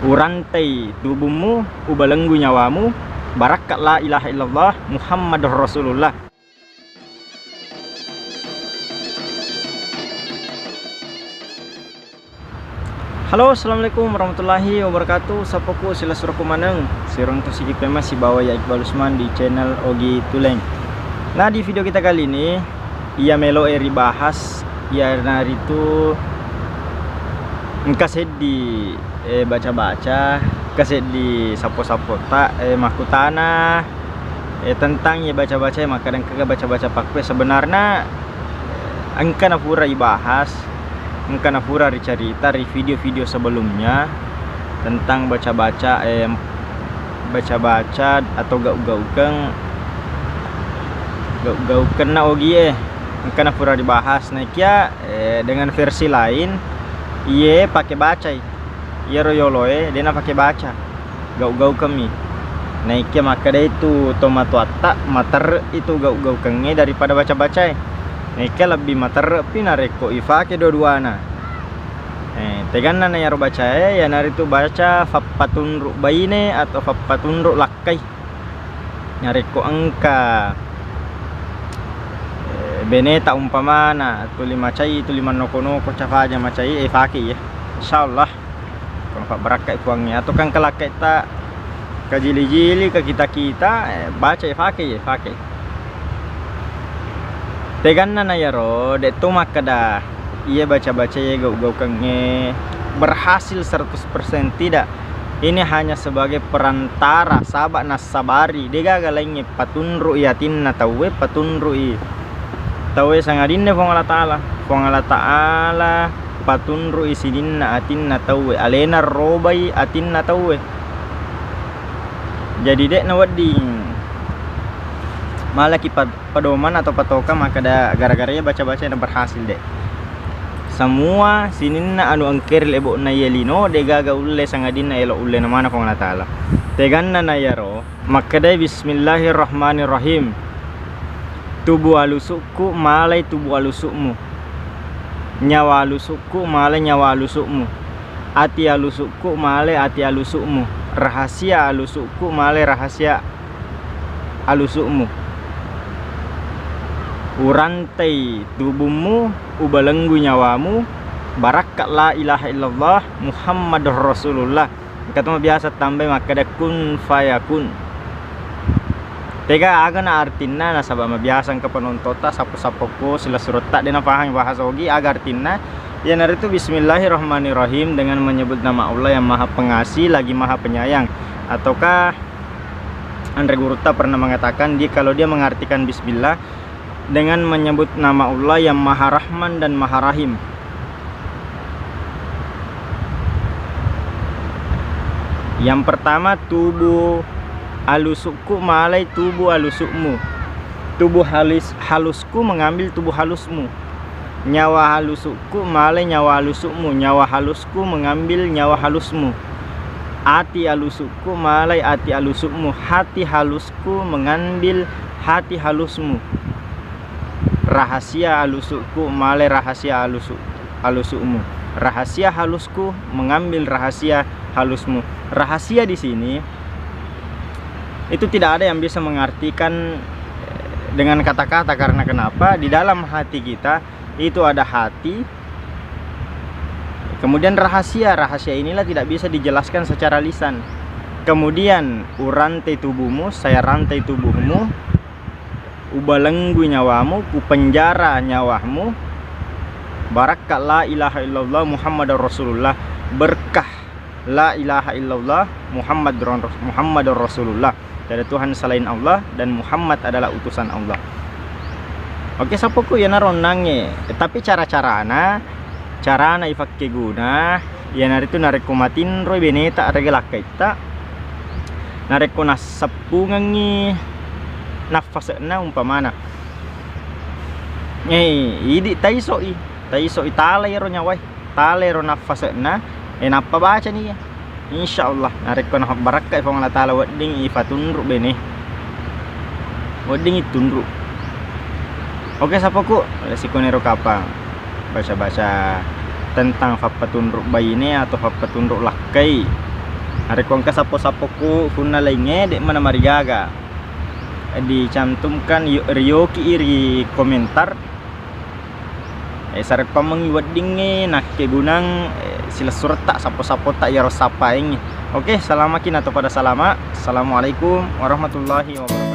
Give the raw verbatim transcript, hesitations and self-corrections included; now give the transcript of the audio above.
Urantai tubummu, ubalenggu nyawamu, barakka la ilaha illallah Muhammadur Rasulullah. Halo, assalamualaikum warahmatullahi wabarakatuh. Sappoku silessurekku maneng, siruntu sigi pemeng sibawa ya Iqbal Usman di channel Ogi Tuleng. Nah, di video kita kali ini, iya meloe ribahas, iyanaritu engka seddi, eh, baca-baca, engka seddi sappo-sappota, eh, makkutana, eh, tentang iya baca-baca, makkeda engkaga baca-baca pakkue. Sebenarna, eh, engka nafura ibahas, engka nafura ricarita ri video-video sebelumnya tentang baca-baca, eh, baca-baca atau gau-gaukeng, gau-gaukenna ogie, engka nafura dibahas. Naikia, eh, dengan versi lain, iye pake bacai, iyaro yoloe de napake baca, gau-gaukemmi. Naikia makkedai tu tomatoatta, materre itu gau-gaukengnge daripada baca-bacae. Naikia lebbi materre'pi narekko ifake dua-duana. Eh, teganna na iyaro bacae, iyanaritu baca fappatunru baine atau fappatunru lakkai. Narekko engka, eh, beneta umpamana tuli macai, tuli mannoko-noko cafaja macai, eh, fake iya. Insyaallah. Ko nafabbarakkai Puangnge. Atau kan kalakkaitta kajili-jili, kakita-kita, eh, baca, eh, fake, eh, fake. Teganna na iyaro, de to makkeda iya baca-baca iya gau-gaukengnge berhasil seratus persen, tidak. Ini hanya sebagai perantara, saba nassabari, degaga laingnge patunrui atinna tauwe, patunrui tauwe sangadinna Puang Allah Taala. Puang Allah Taala patunrui sininna atinna tauwe, alena robai atinna tauwe. Jadi, de nawedding malaki pad-, padoman atau patoka makkeda gara-gara iya baca-baca na berhasil, de. Semua sininna anu engkeri lebo'na iya lino, degaga ulle sangadinna elo ulle namana Puang Allah Taala. Teganna na iyaro, makkedai bismillahirrahmanirrahim. Tubu alusukku malai tubu alusukmu. Nyawa alusukku malai nyawa alusukmu. Ati alusukku malai ati alusukmu. Rahasia alusukku malai rahasia alusukmu. Urantai tubummu, ubalenggu nyawamu, barakka la ilaha illallah Muhammadur Rasulullah. Engka to mabiasa tambai makkeda kun fayakun. Tega aga na artinna, nasaba mabiasa engka penontonta sappo-sappo ko silessuretta de napahang bahasa ogi aga artinna. Iyanaritu bismillahirrahmanirrahim, dengan menyebut nama Allah yang Maha Pengasih lagi Maha Penyayang. Ataukah Andre Gurutta pernah mengatakan, dia, kalau dia mengartikan bismillah dengan menyebut nama Allah yang Maha Rahman dan Maha Rahim. Yang pertama, tubu alusukku malai tubu alusukmu. Tubuh halus, halusku mengambil tubuh halusmu. Nyawa halusukku malai nyawa halusukmu. Nyawa halusku mengambil nyawa halusmu. Ati alusukku malai ati alusukmu. Hati halusku mengambil hati halusmu. Rahasia alusukku malai rahasia alusu-, alusukmu. Rahasia halusku mengambil rahasia halusmu. Rahasia di sini itu tidak ada yang bisa mengartikan, eh, dengan kata-kata. Karena kenapa? Di dalam hati kita itu ada hati, kemudian rahasia. Rahasia inilah tidak bisa dijelaskan secara lisan. Kemudian, urantai tubuhmu, saya rantai tubuhmu, ubalenggui nyawamu, kupenjara nyawamu. Barakka la ilaha illallah Muhammadar Rasulullah, berkah la ilaha illallah Muhammad ron-, Muhammadur Rasulullah. Tiada Tuhan selain Allah dan Muhammad adalah utusan Allah. Oke, sappoku iyanaro onnangnge. Eh, tapi cara-carana, carana ifakkeguna, iyanaritu narekko matinroi beneta rega lakkaitta, narekko nasseppungengngi naffase'na umpamana. Eh, idi taisoi, taisoi tala iyaro nyawai. Tala ero naffase'na, e, nappa bacani iya. Insya Allah, narekko nafabbarakkai Puang Allah Taala, wedding ifatunru bene, wedding itunru. Oke, sappoku, sikoniro kapang baca-baca tentang fappatunru baine atau fappatunru lakkai. Narekko engka sappo-sappoku punna laingnge, de'ma namarigaga. Dicantumkan yo-, riyoki ri komentar. Eh, sarekkoammengngi weddingnge nakkegunang, eh, silessuretta sappo-sappota iyaro sappaengnge. Oke, salamaki nato pada salama. Assalamualaikum warahmatullahi wabarakatuh.